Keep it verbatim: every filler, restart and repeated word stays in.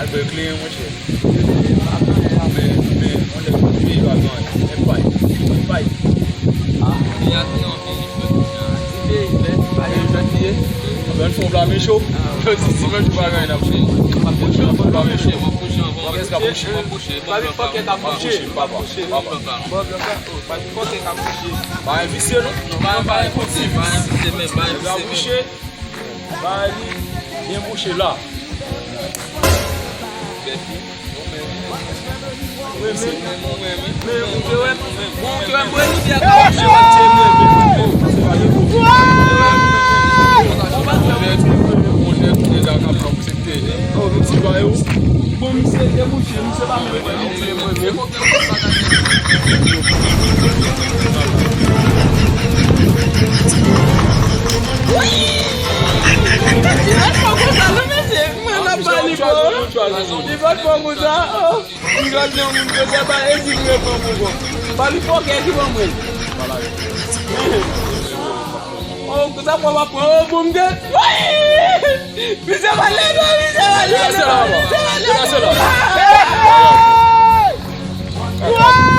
Fè kleren, monchè. Men, men, on nèg fè kleren, pa gen anyen. Men bay, bay. Ah, men a te anpil, li fè kleren. Li te, men, pa gen jan li ye. Anben, fè yon pla men cho. Yo di, si men, pa gen anyen, n ap fè. M ap pwoche anvan, m ap pwoche anvan. Kiyès k ap pwoche? M ap pwoche, m ap pwoche, m ap pwoche, papa. Bon, bon, bon. Pa gen kote k ap mouche. Pa gen visye, non? Non, pa gen kote, pa gen visye, men pa gen visye, men. Bay li, byen bouche la. Bèt li. Wi, men, men, men, men, men, ou te wè, ou te wè, mwen, nou te ap mouche, mwen, te mwen, men, men, men, oh, nou ti ba yo. Bon, misye debouche, misye pa menm wè, misye mwen menm. Li pa t fò konsa non, mesye. Mwen nan pa li, bro. Li pa t fò konsa. Oh, li gade yon moun konsa, pa ezi ki reponn pou bon. Pa li fòkè ki ban mwen. Oh, konsa pwa w ap pran. Oh, bon, m gen. Misye pa lè non, misye pa lè non. Misye pa lè non.